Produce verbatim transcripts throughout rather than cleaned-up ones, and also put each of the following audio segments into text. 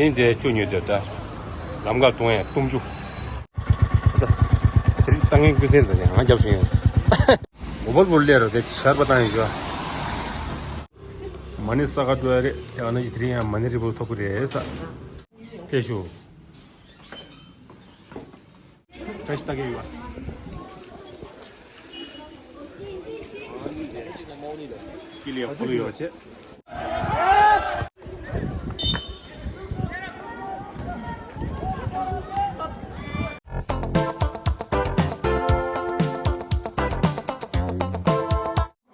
ཡིན་དེ་ཆུ་ཉོས་དེ་ད། ལམ་ཁ་གཏོང་ཡ་གཏུམ་ཆུ། ད་དེ་རིགས་ཏང་ཡོན་ཀུན་གསལ་དང་ཡང་རྒྱབ་བཞིན་ཡོད། འོ་བར་བུར་ལས་རོ་དེ་ཆར་པ་བཏང་ཡིན་ཞོ། མ་ཎི་ས་ག་འགྲོ་ཡ་རེད། དེ་ཨ་ན་ཅི་དེ་རིང་ཡང་མ་ཎི་རི་བོ་ཐོབ་གི་རེད་ས། ཕེབས་ཤོག་བཀྲ་ཤིས་རྟགས་ཡོད། ཀི་ལི་ཡ་ཕུལ་ཡོད་ཆེ།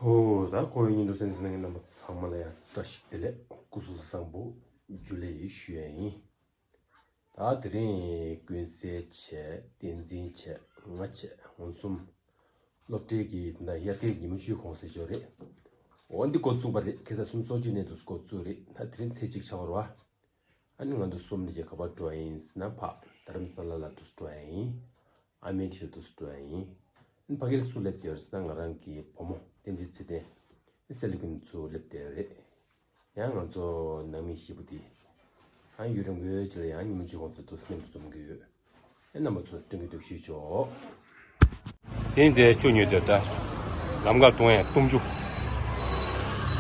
ཧོ། ད་ཁོ་བོའི་སྙིང་དུ་སེམས་སེམས་ནང་གི་རྣམ་པ་ཚང་མ་ལ་ཡང་བཀྲ་ཤིས་བདེ་ལེགས་སྐུ་གཟུགས་བཟང་པོ་ཇུ་ལེ་ཡིས་ཞུ་ཡ་ཡིན། ད་དེ་རིང་ཀུན་གསལ་བྱས། བསྟན་འཛིན་བྱས། ང་བྱས། ང་གསུམ་སློབ་གྲྭའི་གི་ད་དབྱར་ཁའི་ཉིན་མོ་བཞུགས་ཁོང་ཟེར་ཞོར་རེད། འོ་འདི་འགོ་བཙུགས་པ་རེད། ཁ་སང་སུམ་ཅུ་སོ་གཅིག་ནས་འདུག་འགོ་བཙུགས་རེད། ད་དེ་རིང་ཚེས་གཅིག་ཆགས་པ་རེད་བ། ཨ་ནི་ང་ཚོ་གསུམ་འདི་ག་པར་འགྲོ་ཡ་ཡིན་ཟེར་ན་ཕ་རྡ་རམ་ས་ལ་ལ་འདུག་འགྲོ་ཡ་ཡིན། ཨ་མའི་འཁྲིས་ལ་འདུག་འགྲོ་ཡ་ཡིན། ཨ་ནི་ཕ་གིར་སུ་སླེབས་བསྡད་ཡོད་ཟེར་ན་ང་རང་གི་བུ་མོ་བསྟན་འཛིན་ཚེ་བརྟན། ཨ་ནི་སེ་ལི་ཀུན་ཚོ་སླེབས་བསྡད་ཡོད་རེད། ཡང་ང་ཚོ་ནང་མི་བཞི་པོ་དེ། ཨ་ཡུན་རིང་པོའི་རྗེས་ལ་ཡང་ཉིན་མོ་གཅིག་ཁོང་ཚོ་འདུག་སེ་མཉམ་དུ་འཛོམས་ཀྱི་ཡོད། ཨེ་རྣམ་པ་ཚོར་སྟོན་གྱི་འདུག་ཞུས་ཆོག་དེ་ནི་དེ་ཆུ་ཉོས་དེ་ད། ལམ་ཁ་གཏོང་ཡ་གཏུམ་ཆུ།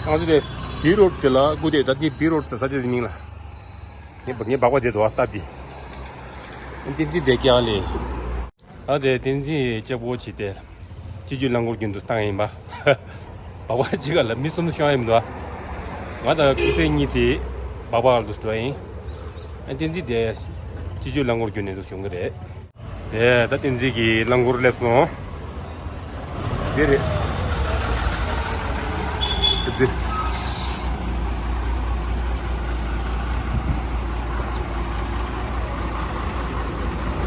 ང་ཚོ་དེ་བི་རོཌ་དེ་ལ་སྒུག་དེ་ད་དེ་བི་རོཌ་ཟེར་ས་ཆ་དེ་མིང་ལ། ངས་ངས་སྦག་སྦག་དེ་དོ་བ་ལྟ་དེ། དེ་ཅི་དེ་ཀྱང་ལས། ད་དེ་བསྟན་འཛིན་ལྕགས་པོ་བྱས་ཏེ། སྤྱི་སྤྱོད་རླངས་འཁོར་རྒྱུན་དུ་བཏང་ཡིན་པ། སྦག་སྦག་གཅིག་ག་ལ་མི་གསུམ་ཤོང་ཡ་མི་འདུག་ང་དང་སྐུ་ཚེ་གཉིས་དེ་སྦག་སྦག་ལ་འདུག་འགྲོ་ཡིན། ཨ་བསྟན་འཛིན་དེ་སྤྱི་སྤྱོད་རླངས་འཁོར་རྒྱུན་ནས་འདུག་ཡོང་གི་རེད། དེ་ད་བསྟན་འཛིན་གྱི་རླངས་འཁོར་སླེབས་སོང་། དེ་རེད། བསྟན་འཛིན།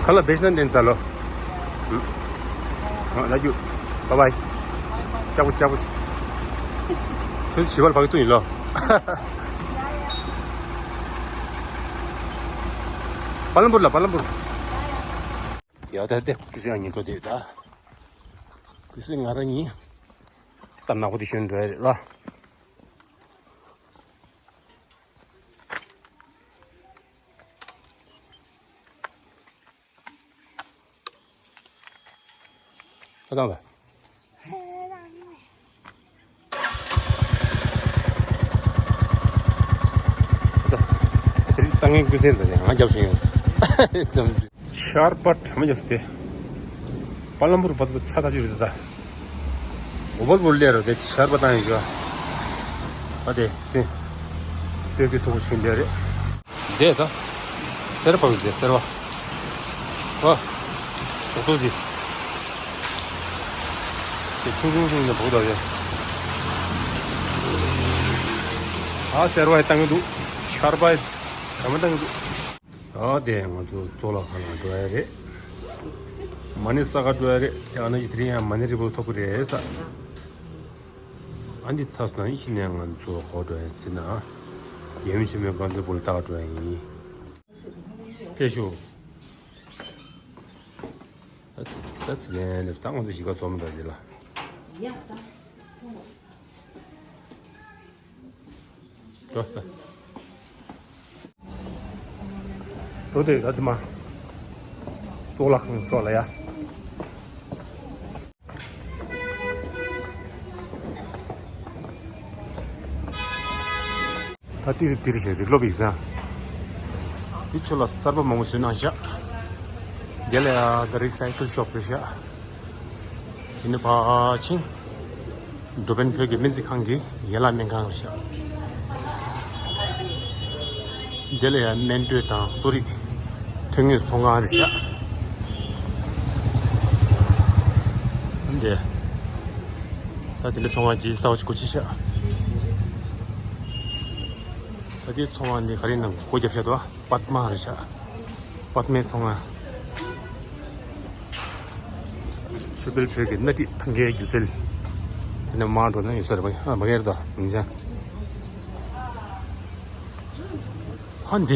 ཁ་ལག་བེད་ན་ནན་ཚ་ལོ། ཨ་ལ་རྒྱུ། བ་བའི། ལྕགས་པོ་ལྕགས་པོ། ཁྱོད་བྱིས་པར་བག་ཏུ་ཡིན་ལོ། པ་ལམ་པུར་ལ་པ་ལམ་པུར། ཡ་ད་དེ་ཀུ་སི་ཨ་ཉིན་འགྲོ་དེ་ད། ཀུ་སི་ང་རང་ཉིན། ད་ནག་པོ་དེ་ཤོན་འགྲོ་ཡ་རེད་ལ། ད་དང་ལ། ད་དེ་རིགས་ཏང་ངན་ཀུན་གསལ་དང་ང་རྒྱབ་བཞིན་ཡོད། ཆར་པ་གྲ་མ་རྒྱབ་སྟེ། པ་ལམ་པུར་བར་དུ་ས་ཐག་ཆོད་རེད་ད། འོ་བར་བུར་སླེབས་རོགས་དེ་ཆར་པ་བཏང་ཡིན་ཞོ། ཨ་དེ་ཅི། སྟོད་ཀྱི་ཐུག་ཤིང་འདི་རེད། འདས་ད། སེར་བ་འདི་སེར་བ། བ། ཞོགས་ཏོ་འདི། དེ་ཆུང་ཆུང་ཆུང་ནས་བུག་ད་རེད། ཨ་སེར་བ་ཡི་བཏང་གི་འདུག་ཆར་པ་ཡི་གྲ་མ་བཏང་གི་འདུག་ད་དེ་ང་ཚོ་གཙུག་ལག་ཁང་ལ་འགྲོ་ཡ་རེད། མ་ཎི་ས་ག་འགྲོ་ཡ་རེད། དེ་ཨ་ན་ཅི་དེ་རིང་ཡང་མ་ཎི་རི་བོ་ཐོབ་གི་རེད་ས། ཨ་འདི་ཚ་སོང་ན་ཡིན་ནས་ང་ཚོ་གོ་འགྲོ་ཡ་ཟེར་ན། རྒྱལ་ཡུམ་ཆེན་མོའི་བཀའ་འཛིན་པོ་ལ་ལྟ་འགྲོ་ཡ་ཡིན། ཕེབས་ཤོག་ད་ཚིག་ད་ཚིག་ལན་ལས་ད་ང་ཚོ་གཞིས་ཀ་འཛོམས་འདྲ་འདི་ལ། འགྲོ་ད། འགྲོ་དེ་ད་དེ་མ། གཙུག་ལག་ཁང་ཕྱོགས་ལ་ཡ། ད་ཏིར་ཏིར་ཞེས་རིགས་སློབ་ཡིག་ཚང་། འདི་ཆུ་ལ་གསར་པ་མང་པོ་བཟོས་གནང་ཤག་འདི་ལ་ཡ་ད་རི་སའི་ཀལ་ཤོབ་རེད་ཤག་དེ་ནས་ཕར་ཕྱིན། འགྲོ་ཕན་བོད་ཀྱི་སྨན་རྩིས་ཁང་གི་ཡན་ལག་སྨན་ཁང་རེད་ཤག་འདི་ལ་ཡང་སྨན་སྤྲོད་དང་གསོ་རིག་ཐོན་དངོས་ཚོང་ཁང་རེད་ཤག་འདི། ད་དེ་འདྲ་ཚོང་ཁང་ཅིག་གསར་པ་ཅིག་སྒོ་ཕྱེ་ཤག་ད་དེ་ཚོང་ཁང་འདི་ག་རེ་ནང་སྒོ་བརྒྱབ་ཤག་འདུག་པ། པདྨ་རེད་ཤག་པདྨའི་ཚོང་ཁང་། ཆོས་འཕེལ་བོད་ཀྱི་སྣ་ཁྲིད་ཐང་གའི་སྒྱུ་རྩལ། དེ་ནས་མར་འགྲོ་ན་ཡོད་ས་རེད་པ། ཨ་མ་གིར་དང་མིང་ཅན། ཧ་འདས།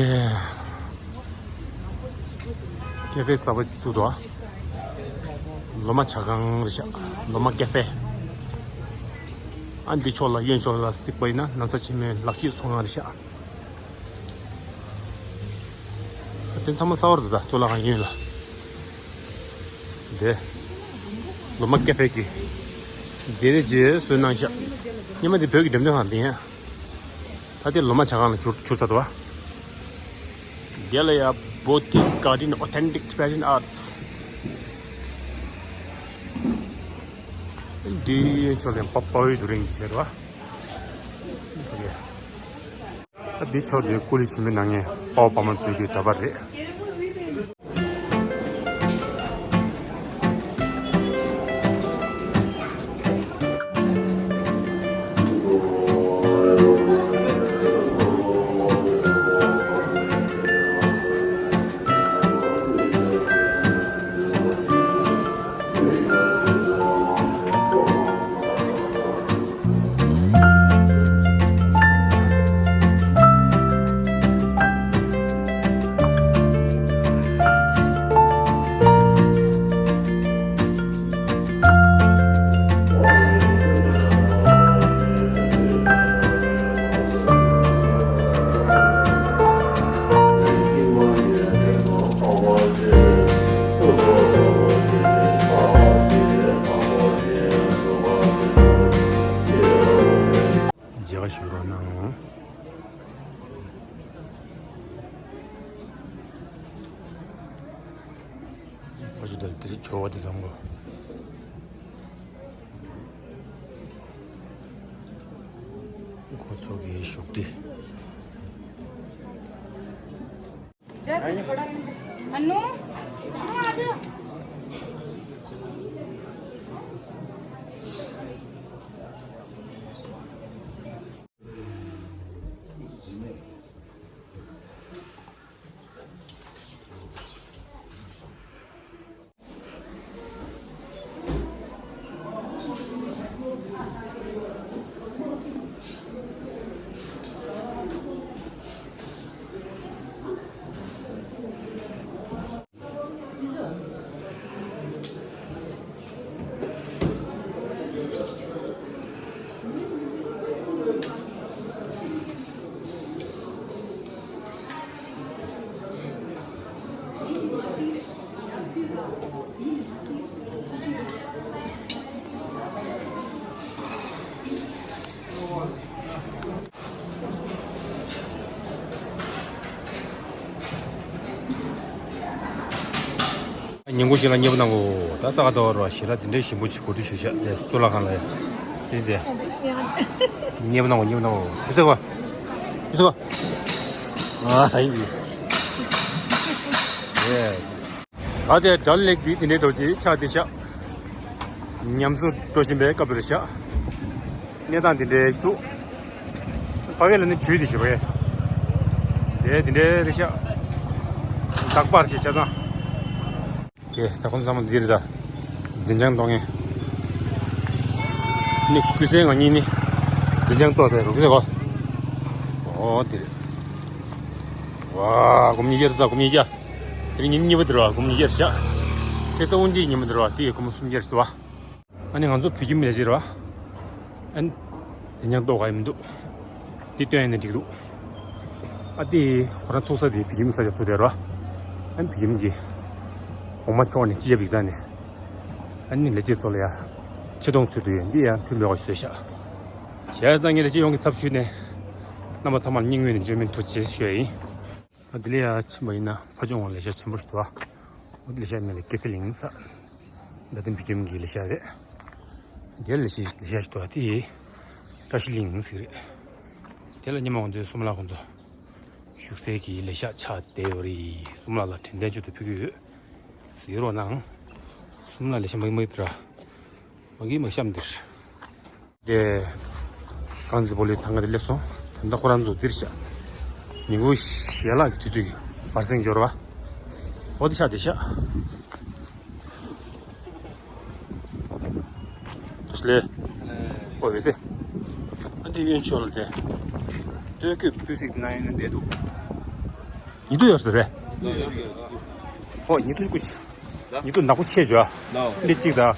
ཀེ་ཧྥེ་གསར་པ་ཅིག་བཙུགས་འདུག་ལོ་མ་ཇ་ཁང་རེད་ཤག་ལོ་མ་ཀེ་ཧྥེ། ཨ་འདི་ཕྱོགས་ལ་གཡོན་ཕྱོགས་ལ་གཟིགས་པ་ཡིན་ན་ན་ཚ་ཆེན་མོའི་ལག་ཤེས་ཚོང་ཁང་རེད་ཤག་དེ་ཚང་མ་གསར་པ་རེད་ད། གཙུག་ལག་ཁང་གཡོན་ལ། དེ། ལོ་མ་སྐྱ་ཕེ་གི། དེ་རེ་རྗེས་བཟོས་གནང་ཤག་སྔོན་མ་དེ་བོད་ཀྱི་འགྲེམས་སྟོན་ཁང་དེ་ཡིན། ད་དེ་ལོ་མ་ཆ་ཁང་ལ་གྱུར་གྱུར་ཚར་འདུག་བ། དེ་ལ་ཡ་Boutique Garden Authentic Tibetan Arts། འདི་ཡན་ཆོད་ལ་ཡང་དཔའ་བོའི་རྡོ་རིང་གི་ཆེད་དུ་བ། ད་འདི་ཕྱོགས་འདི་ཀུ་ལི་ཆུ་མིག་ནང་ངས་དཔའ་བོ་དཔའ་མོ་གཙོས་ཀྱི་འདྲ་པར་རེད། མཇལ་ཁ་ཞུ་རོགས་གནང་། ཨ་ཅོ་ད་དེ་ཇོ་བོ་དེ་བཟང་པོ། ཁོ་ཚོ་གི་བཞུགས་ཁྲི། ཉིན་གུང་ཞིག་ལ་མཉེས་པོ་གནང་གོ། ད་ས་ག་ཟླ་བ་རུ་ཞེ་དྲག་འདི་འདྲའི་ཞིམ་པོ་ཞིག་གོ་སྒྲིག་ཞུ་ཤག་དེ་གཙུག་ལག་ཁང་ལ་ཡ། དེ་དེ། མཉེས་པོ་གནང་གོ། མཉེས་པོ་གནང་གོ། ཨི་ཟེར་གོ། ཨི་ཟེར་གོ། ཨ་ཧི། ཡེ། ད་ལྟའི་དགྲ་ལེགས་འདི་དེ་འདྲའི་རྡོ་རྗེ་ཆགས་བསྡད་ཤག་ཉམས་གསོ་འགྲོ་བཞིན་པའི་སྐབས་རེད་ཤག་གནས་སྟངས་དེ་འདྲའི་འདུག་ཕ་གི་ལ་ནི་དུས་དེ་ཞེས་པ་གི། དེ་དེ་འདྲའི་རེད་ཤག་འདག་པར་ཞེས་ཆ་ཚང་། ཀྱེ་ད་ཁོང་ཚང་མ་འདིར་ད། འཛིན་བྱང་གཏོང་མཁན། ནི་ཀུན་གསལ་ང་གཉིས་ནི། འཛིན་བྱང་གཏོང་ཟེར་རོ་ཀུན་གསལ་གོ། ཨོ་དེ་རེད། ཝ་སྒོར་མོ་ཉིས་བརྒྱ་རེད་ད། སྒོར་མོ་ཉིས་བརྒྱ། དེ་རིང་ཉིན་གཉིས་པ་དེ་རེད་བ། སྒོར་མོ་ཉིས་བརྒྱ་རེད་ཤག་ཁ་སང་དབུ་འབྱེད་ཉིན་མོ་དེ་རེད་བ། དེ་ཡི་སྒོར་མོ་སུམ་བརྒྱ་རེད་བ། ཨ་ནི་ང་ཚོ་བོད་ཁྱིམ་ལས་བྱེད་རེད་བ། ཨ་ནི་འཛིན་བྱང་གཏོང་ག་ཡི་མི་འདུག་འདི་སྟོན་ཡིན་ན་འགྲིག་འདུག་ཨ་དེ་ཁོ་རང་ཚུགས་ས་དེ་བོད་ཁྱིམ་ས་ཆ་ཚུགས་བསྡད་རེད་བ། ཨ་ནི་བོད་ཁྱིམ་གྱི་གོང་མ་མཆོག་ནས་སྤྱི་ཁྱབ་ཡིག་ཚང་ནས། ཨ་ནི་ལས་བྱེད་ཚོ་ལ་ཡ་ཆེ་མཐོང་ཚུལ་དུ་ཡོད་འདི་ཡང་ཕུལ་མེད་པ་བཟོས་ཤག་བྱས་ཙང་ངས་ལས་བྱེད་ཡོངས་ཀྱི་ཚབ་ཞུས་ནས། རྣམ་པ་ཚང་མར་སྙིང་དབུས་ནས་འཇོན་མི་ཐུགས་རྗེ་ཆེ་ཞུ་ཡ་ཡིན། ད་དེ་ལས་ཡར་ཕྱིན་པ་ཡིན་ན་ཕ་ཆུང་བ་ལས་ཤག་ཆེན་པོ་ཞིག་འདུག་ཨ། འོ་དེ་ལས་ཤག་མིང་ལ་སྐྱེད་ཚལ་གླིང་ཟེར། རྟ་མགྲིན་བོད་ཁྱིམ་གྱི་ལས་ཤག་རེད། དེ་ལས་ཤག་ལས་ཤག་ཞིག་འདུག་ཨ། དེ་བཀྲ་ཤིས་གླིང་ཟེར་རེད། དེ་ལ་ཉི་མ་ང་ཚོའི་གསུམ་ལ་ཁོང་ཚོ་བཞུགས་སའི་གི་ལས་ཤག་ཆགས་བསྡད་ཡོད་རེད། གསུམ་ལ་ལ་དྲན་རྟེན་མཆོད་དུ་ཕུལ་གྱི་ཡོད། གཟིགས་རོགས་གནང་། གསུམ་ལ་ལས་ཤག་མ་གི་མ་གི་དེ་ར། མ་གི་མ་གཤམ་འདིར། དེ། རྐང་རྩེད་སྤོ་ལོའི་ཐང་ག་དེ་སླེབས་སོང་། ད་ལྟ་ཁོ་རང་ཚོ་འདིར་བཞག་ཉིན་གུང་ཞལ་ལག་གི་དུས་ཚོད་ཀྱི་བར་གསེང་འབྱོར་བ། འོ་དེ་ཤག་དེ་ཤག་ད་ལས། ཨོ་ཡོད་ཟེ། ཨ་འདི་གཡོན་ཕྱོགས་ལ་དེ། སྟོད་གོས་སྤུས་གཟིགས་གནང་ཡོད་ན་བསྡད་འདུག་ཉི་གདུགས་ཡོད་ས་རེད། ཨོ་ཉི་གདུགས་སྐུ། ཉི་གདུགས་ནག་པོ་ཆེ་བྱོས་ཨ། ལེ་གཅིག་དང་།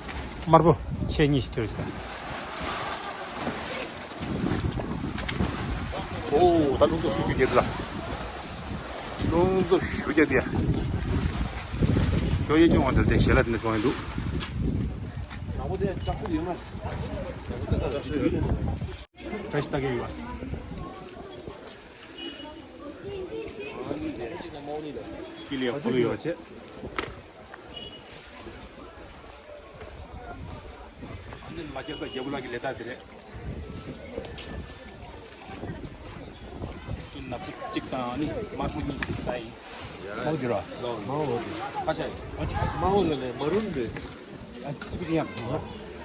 དམར་པོ་ཆེ་གཉིས་ཤིག་སྤྲོད་ཤིག་ཨོ་ད་རླུང་རྟ་ཤུ་ཤུ་རྒྱག་གི་ལ། ལུང་ཚོ་ཞུ་རྒྱ་དེ། ཞོ་ཡེ་ཅུང་བ་འདི་དེ་ཞལ་ལག་དེ་འདྲ་བྱུང་ཡོད་འདུག་ནག་པོ་དེ་ལྕགས་སྲེག་ཡོད་མ་རེད། བཀྲ་ཤིས་རྟགས་ཡོད་པ། ཀི་ལི་ཡ་ཕོ་ལོ་ཡོད་ཆེ། འདི་ལ་རྒྱབ་ཀ་རྒྱབ་ལ་གི་ལས་ད་དེ་རེད། ཀུན་ནག་པོ་གཅིག་དང་ནི་དམར་པོ་གཉིས་ད་ཡིན། མང་གི་ར། མང་བོ་དེ། ཁ་ཤས། ཨ་ཅག་མང་བོ་ལས་ནས་མ་རུན་རེད། ཨ་ཅིག་ཅིག་ཡང་།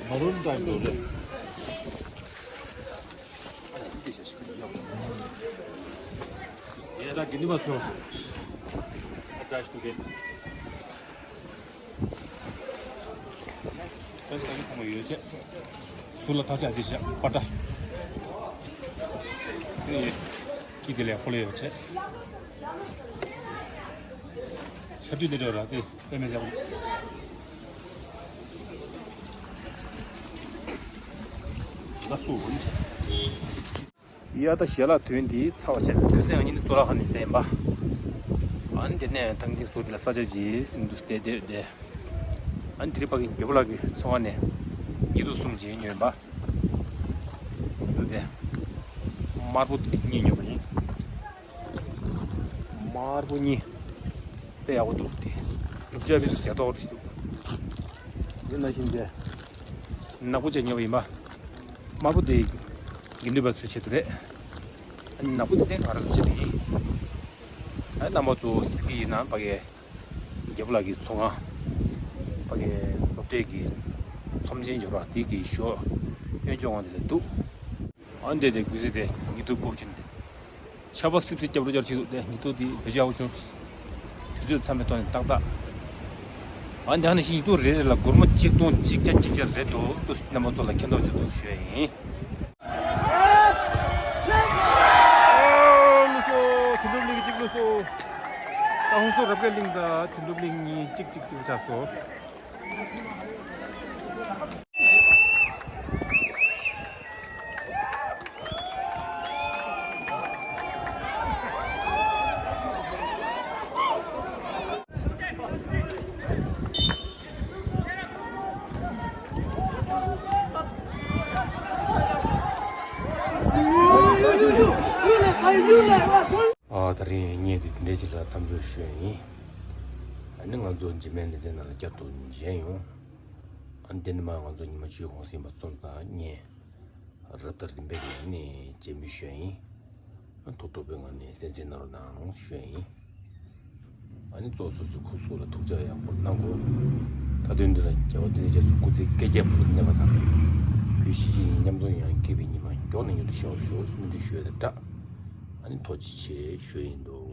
མ་རུན་དང་འགྲོ་རེད། ཡ་ད་གི་ནི་མ་ཚོ། ཨ་ད་ཞིག་གི། ད་ཞིག་གི་ཁོང་ཡོད་ཆེ། སུ་ལ་ཐ་ཆ་དེ་བཞག་པ་ད། ཨེ། ཀི་དེ་ལས་ཁོ་ལ་ཡོད་ཆེ། ཆ་དུས་དེ་འདྲ་ར་དེ་དཔེ་མེད་ཟེར་བ། ད་སུ་འོ་ནི། ཡ་ད་ཞལ་ལག་ཐོན་དེ་ཚར་བ་བྱས། དུས་ཚོད་ཡང་ཉིན་གཙོ་ལག་ཁང་ནས་ཟས་ཡིན་པ། ཨ་ནི་དེ་ནས་ཐང་ཐིང་སོ་དེ་ལ་ས་ཆ་ཅིག་སིམ་དུ་བསྡད་བསྡད་བསྡད། ཨ་ནི་དེ་རིང་ཕ་གི་རྒྱལ་པོ་ལགས་ཀྱི་ཚོང་ཁང་ནས་ཉི་གདུགས་གསུམ་ཅིག་ཉོས་ཡིན་པ། ཉི་གདུགས་དེ་དམར་པོ་དེ་གཉིས་ཉོས་པ་ཡིན། དམར་པོ་གཉིས། དཔེ་ཡག་པོ་འདུག་སྟེ། ནུབ་ཆ་བི་སུ་ཇ་ཏོག་རེ་ཞིག་འདུག་དེ་ནང་བཞིན་དེ། ནག་པོ་ཅན་ཉོ་བ་ཡིན་པ། དམར་པོ་དེ། དགེ་འདུན་པ་ཚོའི་ཆེད་དུ་རེད། ཨ་ནི་ནག་པོ་དེ་ང་རང་ཚོའི་ཆེད་དུ་ཡིན། ཨ་ནི་རྣམ་པ་ཚོ་གཟིགས་ཀྱི་ཡིན་ན་ཕ་གི། རྒྱལ་པོ་ལགས་ཀྱི་ཚོང་ཁང་། ཕ་གི་སློབ་གྲྭའི་གི་ཚོམས་ཆེན་འབྱོར་བ་དེ་གི་ཞོ་གཡོན་ཕྱོགས་ངོས་དེ་ལ་འདུག་ཨ་འདྲས་དེ་གུས་སེ་དེ་ཉི་གདུགས་སྤོབས་ཀྱིན། ཆར་པ་སིབ་སིབ་རྒྱབ་རོགས་རྒྱབ་བྱེད་འདུག་དེ་ཉི་གདུགས་དེ་བེད་སྤྱོད་ཡག་པོ་བྱུང་། དུས་ཚོད་མཚམས་པའི་ཐོག་ནས་ཏག་ཏག་ཨ་འདི་ནང་བཞིན་ཉི་གདུགས་རེ་རེ་ལ་སྒོར་མོ་གཅིག་སྟོང་གཅིག་བརྒྱ་གཅིག་བརྒྱ་རེད་འདུག་ཏུ་རྣམ་པ་ཚོ་ལ་མཁྱེན་རྟོགས་བྱེད་དུ་ཞུ་ཡ་ཡིན། ཨོ་ལུགས་སོ། དོན་གྲུབ་གླིང་གཅིག་ལུགས་སོ། ད་ཧོན་སོ་རབ་དགའ་གླིང་དང་དོན་གྲུབ་གླིང་གཉིས་གཅིག་གཅིག་གཅིག་ཆགས་སོ། ཨ། ད་རིང་བརྙན་དེ་འདི་འདྲའི་ཅིག་ལ་མཚམས་འཇོག་ཞུ་ཡ་ཡིན། ཨ་ནི་ང་ཚོ་འཇིགས་མེད་ལེ་ཚན་ནང་ལ་བསྐྱར་དུ་མཇལ་ཡོང་། ཨ་ནི་དེ་ནི་མ་ང་ཚོ་ཉི་མ་བཅུའི་གུང་སེང་བ་གསུམ་དང་བརྙན་རབ་དང་རིམ་པས་ཀྱི་ནི་མཇལ་མི་ཞུ་ཡ་ཡིན། ཨ་ཐུགས་སྤྲོ་པོའི་ངང་ནས་གསན་གཟིགས་གནང་རོགས་གནང་ཞུ་ཡ་ཡིན། ཨ་ནི་གཙོ་སོ་སོའི་སྐུ་གཟུགས་ལ་ཐུགས་ཅག་ཡག་པོ་གནང་དགོས། མཐའ་དོན་འདི་ལ་རྒྱལ་བ་དེ་རྗེས་སུ་སྐུ་ཚེ་བསྐལ་བརྒྱའི་བར་དུ་གནས་པ་དང་། བོད་གཞིས་བྱེས་གཉིས་མཉམ་འཛོམས་ཡོང་བའི་སྐྱིད་པའི་ཉི་མ་མགྱོགས་ནས་མྱུར་དུ་ཤར་བར་ཤོག་སྨོན་འདུན་ཞུ་ཡ་དང་སྦྲགས། ཨ་ནི་ཐུགས་རྗེ་ཆེ་ཞུ་ཡིན་འདུག